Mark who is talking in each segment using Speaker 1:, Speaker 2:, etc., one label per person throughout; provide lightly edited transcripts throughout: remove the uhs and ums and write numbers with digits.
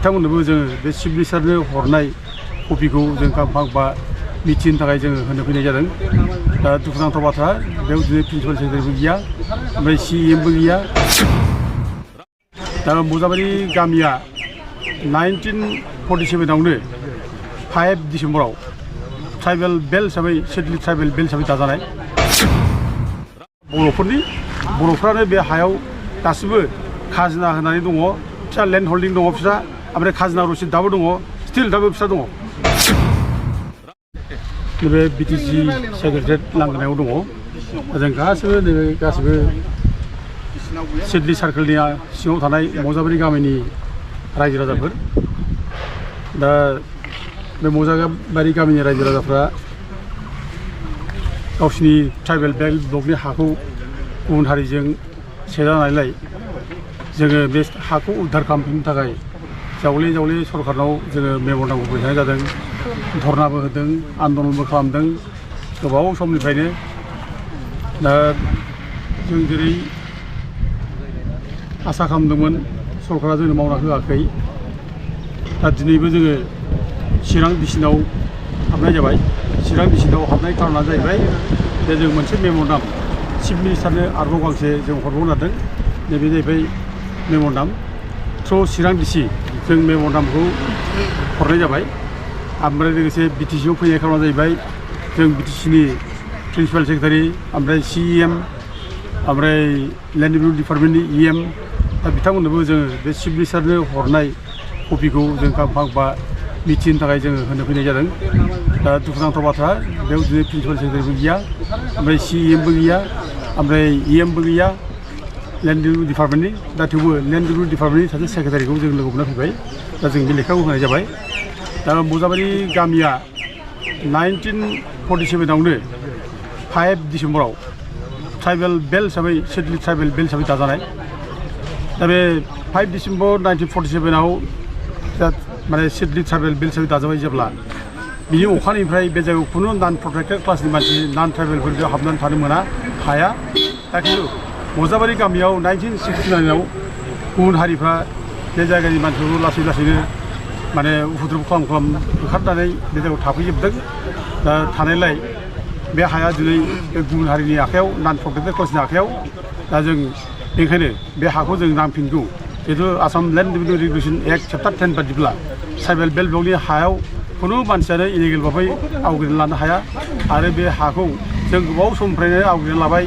Speaker 1: बिथांमोननोबो जोङो बे चिफ मिनिस्टारनो हरनाय कपिखौ जों गांफा गांफा मिथिनो थाखाय जोङो होनो फैनाय जादों। दा दुखुनांथाव बाथ्रा बेयाव दिनै प्रिन्सिपाल सेक्रेटारिबो गैया, ओमफ्राय CEMबो गैया। दा मजाबारि गामिया 1947आवनो 5 डिसेम्बराव ट्राइबेल बेल्ट हिसाबै सिडली ट्राइबेल बेल्ट हिसाबै दाजानाय। बर'फ्रानो बे हायाव दासिमबो खाजोना होनानै दङ, फिसा लेन्ड हल्डिं दङ फिसा, ओमफ्राय खाजोना रसिद दाबो दङ, स्टिल दाबो फिसा दङ। नैबे BTC सेक्रेटारियेट लांगोनायाव दङ। जों गासिबो सिडली सार्कोलनि सिङाव थानाय मजाबारि गामिनि रायजो राजाफोर। दा बे मजाबारि गामिनि रायजो राजाफ्रा गावसिनि ट्राइबेल बेल्ट ब्लकनि हाखौ गुबुन हारिजों सेजानायलाय जोङो बे हाखौ उद्धार खालामफिननो थाखाय जावले सरकारनाव जोङो मेम'रेन्डामखौ हैनाय जादों, धरनाबो होदों, आन्दलनबो खालामदों गोबाव समनिफ्रायनो। दा जों जेरै आसा खालामदोंमोन सरकारा जोंनो मावना होआखै। दा दिनैबो जोङो चिरां डिसिनाव हाबनाय जाबाय। चिरां डिसिनाव हाबनाय कारना जाहैबाय जे जों मोनसे मेम'रेन्डाम चिफ मिनिस्टारनो आरोबाव गांसे जों हरबावनो नागिरदों। नैबे जाहैबाय मेम'रेन्डाम थ्रु चिरां डिसि जों मेम'रेन्डामखौ हरनाय जाबाय। ओमफ्राय लोगोसे BTCआव फैनाय खारना जाहैबाय जों BTCनि प्रिन्सिपाल सेक्रेटारि, ओमफ्राय CEM, ओमफ्राय लेन्ड डेभेलपमेन्ट डिपार्टमेन्टनि EM, दा बिथांमोननोबो जोङो बे चिफ मिनिस्टारनो हरनाय कपिखौ जों गांफा गांफा मिथिनो थाखाय जोङो होनो फैनाय जादों। दा दुखुनांथाव बाथ्रा बेयाव दिनै प्रिन्सिपाल सेक्रेटारिबो गैया, ओमफ्राय CEMबो गैया, ओमफ्राय EMबो गैया लेन्ड डेभेलपमेन्ट डिपार्टमेन्टनि। दा थेवबो लेन्ड डेभेलपमेन्ट डिपार्टमेन्टनि सासे सेक्रेटारिखौ जों लोगो मोनना फैबाय। दा जों बे लेखाखौ होनाय जाबाय। दा मजाबारि गामिया 1947आवनो 5 डिसेम्बराव ट्राइबेल बेल्ट हिसाबै सिडली ट्राइबेल बेल्ट हिसाबै दाजानाय। दा बे 5 डिसेम्बर 1947आव माने सिडली ट्राइबेल बेल्ट हिसाबै दाजाबाय जेब्ला, बिनि अखानिफ्राय बे जायगायाव खुनु नन प्रटेक्टेड क्लासनि मानसि नन ट्राइबेलफोर बेयाव हाबनानै थानो मोना, हाया। दा खिन्थु मजाबारि गामियाव 1969आव गुबुन हारिफ्रा बे जायगानि मानसिफोरखौ लासैनो माने उपद्रब खालाम ओंखारनानै बे जायगायाव थाफैजोबदों। दा थानायलाय बे हाया दिनै बे गुबुन हारिनि आखायाव नन प्रटेक्टेड क्लासनि आखायाव। दा जों बेनिखायनो बे हाखौ जों नांफिनगौ। जिहेतु Assam land development regulation act chapter 10 बादिब्ला ट्राइबेल बेल्ट ब्लकनि हायाव खुनु मानसियानो इलिगेल भाबै आवग्रिना लानो हाया। आरो बे हाखौ जों गोबाव समनिफ्रायनो आवग्रिना लाबाय।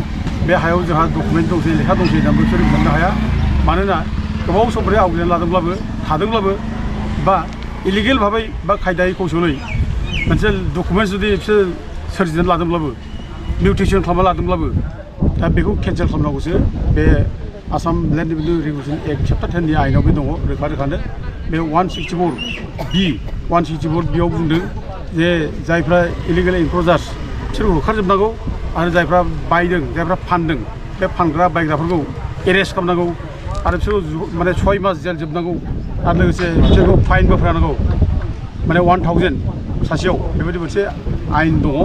Speaker 1: बे हायाव जोंहा डकुमेन्ट दंसै, लेखा दंसै होननानैबो बिसोर मोननो हाया। मानोना गोबाव समनिफ्राय आवग्रिना थादोंब्लाबो बा इलिगेल भाबै बा खायदायै कौशलै मोनसे डकुमेन्ट जुदि बिसोर सोरजिनानै लादोंब्लाबो, मिउटेसन खालामना लादोंब्लाबो, दा बेखौ केन्सेल खालामनांगौसो। बे Assam land development regulation act chapter 10नि आयेनाव बे दङ रोखानो। बे 164 बियाव बुंदों जे जायफ्रा इलिगेल एनक्रचार्स बिसोरखौ होखारजोबनांगौ, आरो जायफ्रा बायदों, जायफ्रा फानदों, बे फानग्रा बायग्राफोरखौ एरेस्ट खालामनांगौ, आरो बिसोरखौ माने 6 मास जेल जोबनांगौ, आरो लोगोसे बिसोरखौ फाइनबो फोनांगौ, माने 1000 सासेयाव। बेबायदि मोनसे आयेन दङ।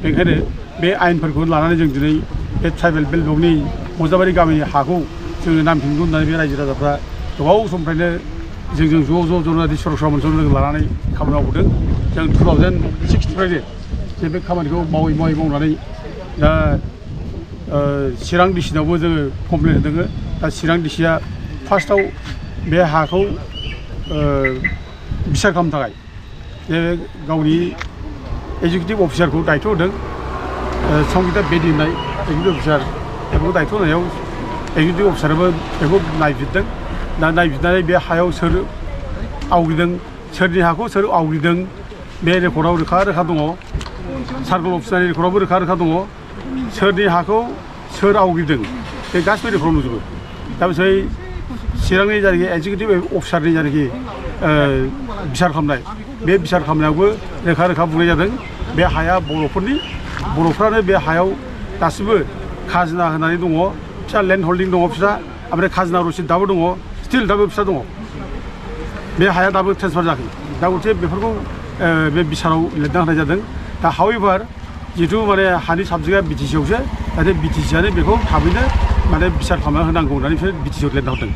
Speaker 1: बेनिखायनो बे आयेनफोरखौ लानानै जों दिनै बे ट्राइबेल बेल्ट ब्लकनि मजाबारि गामिनि हाखौ जोङो नामफिनगौ होननानै बे रायजो राजाफ्रा गोबाव समनिफ्रायनो जोंजों ज' ज'नानै सरकार मोनसे लोगो लानानै खामानि मावबोदों। जों 2006निफ्रायनो जे बे खामानिखौ मावनानै दा चिरां डिसिनावबो जोङो कमप्लेन होदों। दा चिरां डिसिया फार्स्टआव बे हाखौ बिसार खालामनो थाखाय जे गावनि एजुकेटिभ अफिसारखौ दायथ' होदों। संगिता बेदी होननाय एजुकेटिभ अफिसार, बेखौ दायथ' होनायाव एजुकेटिभ अफिसाराबो बेखौ नायबिजिरदों। दा नायबिजिरनानै बे हायाव सोर आवग्रिदों, सोरनि हाखौ सोर आवग्रिदों, बे रेकर्डआव रोखा दङ। सार्कल अफिसारनि रेकर्डआवबो रोखा दङ। सोरनि हाखौ सोर आवग्रिदों बे गासिबो रेकर्डआव नुजोबो। दा बिसोर चिरांनि जायनाखि एजुकेटिभ अफिसारनि जायनाखि बिसार खालामनाय, बे बिसार खालामनायावबो रोखा बुंनाय जादों बे हाया बर'फ्रानो बे हायाव दासिमबो खाजोना होनानै दङ, फिसा लेन्ड हल्डिं दङ फिसा, ओमफ्राय खाजोना रसिद दाबो दङ, स्टिल दाबो फिसा दङ। बे हाया दाबो ट्रेन्सफार जायाखै। दा गथे बेफोरखौ बे बिसाराव लिरना होनाय जादों। दा हावेभार जिहेतु माने हानि साबजेक्टआ BTCआवसो, जाहाथे BTCआनो बेखौ थाबैनो माने बिसार खालामना होनांगौ होननानै बिसोर बिटिसिआव लिरना हरदों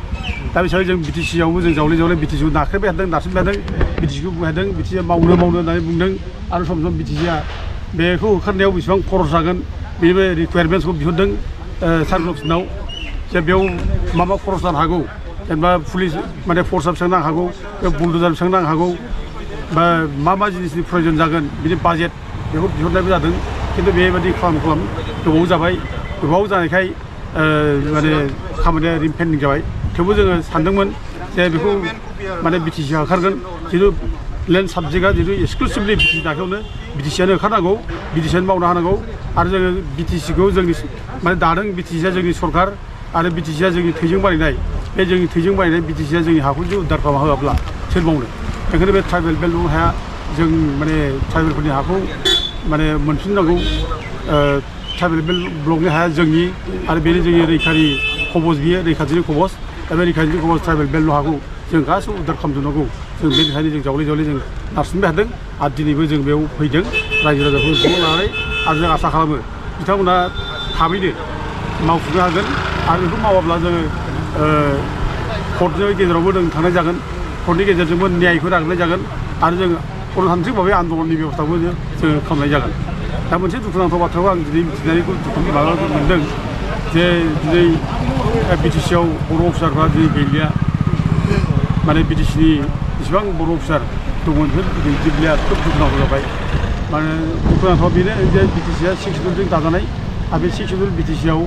Speaker 1: दा बे हिसाबै जों बिटिसिआवबो जों जावले बिटिसिखौ नाख्रेबबाय थादों नारसिनबाय थादों बिटिसिखौ बुंबाय थादों बिटिसिआ मावनो होननानै बुंदों आरो सम सम बिटिसिआ बेखौ होखारनायाव बेसेबां खरस जागोन बेनिबो रिकुवारमेन्टसखौ बिहरदों सार्कल अफिसनाव जे बेयाव मा खरस जानो हागौ जेनेबा पुलिस माने फर्सआ बेसेबां नांनो हागौ बुलडुजार बेसेबां नांनो हागौ बा मा जिनिसनि प्रयजन जागोन बिनि बाजेट बेखौ बिहरनायबो जादों खिन्थु बेबायदि खालाम गोबाव जाबाय गोबाव जानायखाय माने खामानिया रिपेन्डिं जाबाय थेवबो जोङो सानदोंमोन जे बेखौ माने बिटिसिआ होखारगोन जिथु लेन्ड साबजेक्टआ जिथु एक्सक्लुसिभलि बिटिसि आखायावनो बिटिसिआनो होखारनांगौ बिटिसिआनो मावनो हानांगौ आरो जोङो बिटिसिखौ जोंनि माने दादों बिटिसिआ जोंनि सरकार आरो बिटिसिआ जोंनि थैजों बानायनाय बे जोंनि थैजों बानायनाय बिटिसिआ जोंनि हाखौ जुदि उद्धार खालामना होआब्ला सोर मावनो बेखायनो बे ट्राइबेल बेल्ट हाया जों माने ट्राइबेलफोरनि हाखौ माने मोनफिननांगौ ट्राइबेल बेल्ट ब्लकनि हाया जोंनि आरो बेनो जोंनि रैखारि खबस बियो रैखाथिनि खबस दा बे रैखाथिनि खबस ट्राइबेल बेल्ट हाखौ जों गासिबो उद्धार खालामजोबनांगौ जों बेनिखायनो जों जावले जों नारसिनबाय थादों आरो दिनैबो जों बेयाव फैदों रायजो राजाखौ ज' लानानै आरो जों आसा खालामो बिथांमोना थाबैनो मावफुंनो हागोन आरो बेखौ मावाब्ला जोङो कर्टनि गेजेरावबो जों थांनाय जागोन कर्टनि गेजेरजोंबो न्यायखौ नागिरनाय जागोन आरो जों गणतान्त्रिक भाबै आन्दलननि बेबस्थाखौ जोङो खालामनाय जागोन दा मोनसे दुखुनांथाव बाथ्राखौ आं दिनै मिथिनायखौ दुखुनि माबाखौ मोनदों जे दिनै बिटिसिआव बर' अफिसारफ्रा दिनै गैलिया माने बिटिसिनि जेसेबां बर' अफिसार दंमोन बेफोर गैजोबलिया खोब दुखुनांथाव जाबाय माने दुखुनांथाव बेनो जे बिटिसिआ 6 सिडिउलजों दाजानाय आरो बे 6 सिडिउल बिटिसिआव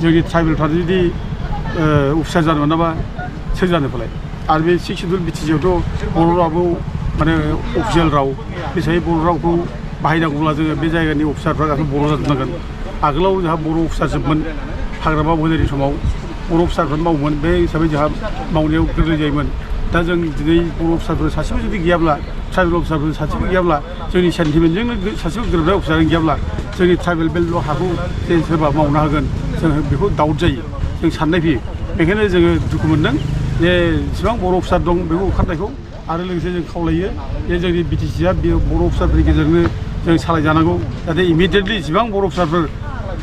Speaker 1: जोंनि ट्राइबेलफ्रा जुदि अफिसार जानो मोनाबा सोर जानो फालाय आरो बे 6 सिडिउल बिटिसिआवथ' बर' रावआबो माने अफिसियेल राव बे हिसाबै बर' रावखौ बाहायनांगौब्ला जोङो बे जायगानि अफिसारफ्रा गासैबो बर' जाजोबनांगोन आगोलाव जोंहा बर' अफिसारजोबमोन हाग्रामा बजायनि समाव बर' अफिसारफोर मावोमोन बे हिसाबै जोंहा मावनायाव गोरलै जायोमोन दा जों दिनै बर' अफिसारफोर सासेबो जुदि गैयाब्ला ट्राइबेल अफिसारफोर सासेबो गैयाब्ला जोंनि सेन्टिमेन्टजोंनो सासेबो गोरोबनाय अफिसारानो गैयाब्ला जोंनि ट्राइबेल बेल्ट हाखौ जे सोरबा मावनो हागोन जों बेखौ डाउट जायो जों साननाय फैयो बेखायनो जोङो दुखु मोनदों जे जेसेबां बर' अफिसार दं बेखौ ओंखारनायखौ आरो लोगोसे जों खावलायो जे जोंनि बिटिसिआ बे बर' अफिसारफोरनि गेजेरजोंनो जों सालायजानांगौ जाहाथे इमिडियेटलि जेसेबां बर' अफिसारफोर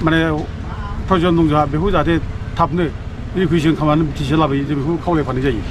Speaker 1: माने प्रयजन दं जोंहा बेखौ जाहाथे थाबनो रिकुइजिसन खालामनानै बिटिसिआ लाबोयो जों बेखौ खावलायफानाय जायो।